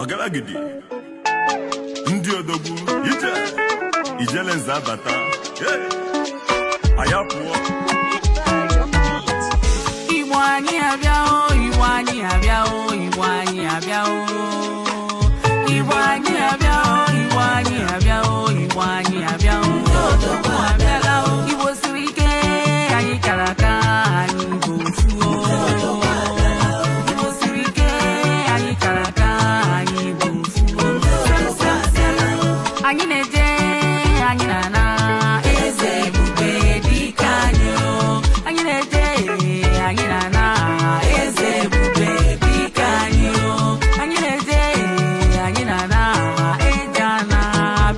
Ọgaragidi, ndị odogwu ije ijele nze abata. Hey! Anyị pụọ. Igbo anyị abịa o, Igbo anyị abịa o, Igbo anyị abịa o. Igbo anyị abịa o, Igbo anyị abịa o, Igbo anyị abịa o. Abịala o. Igbo siri ike, anyị kara aka, anyị bụ ofu o. Igbo siri ike, anyị kara aka, anyị bụ ofu o. Sem, sem, sem. Anyị na-eje, anyị na-ana, eze ebube dike anyị o. Anyị na-eje, anyị na-ana, eze ebube dike anyị o. Anyị na-eje, anyị na-ana, eje ana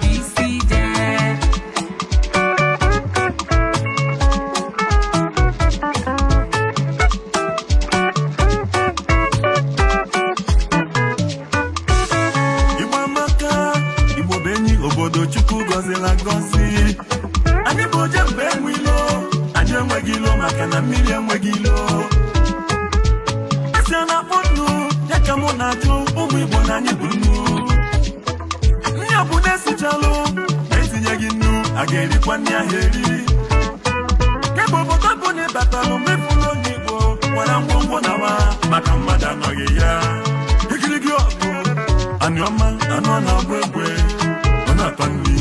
bụ isi ije. Igbo amaka, Igbo bụ enyi obodo Chukwu gọziri agọzi. Anyị bụ oje mgbe enwe ilo, anyị enweghị ilo maka na mmiri enweghị ilo. Asị a na-akpọ nnu, ya ka mụ na-ajụ ụmụ Igbo na anyị bụ nnu. Nri ọ bụ na-esichalụ, na-etinyeghị nnu, a ga-erikwa nri ahụ eri. Kemgbe obodo bụ na ịbatalụ mefuru onye Igbo nwere ngwongwo nawa maka mmadụ anọghị ya. Igirigi ọgụ, anị ọma, anụ a na-agba egbe, ọ na-ata nri.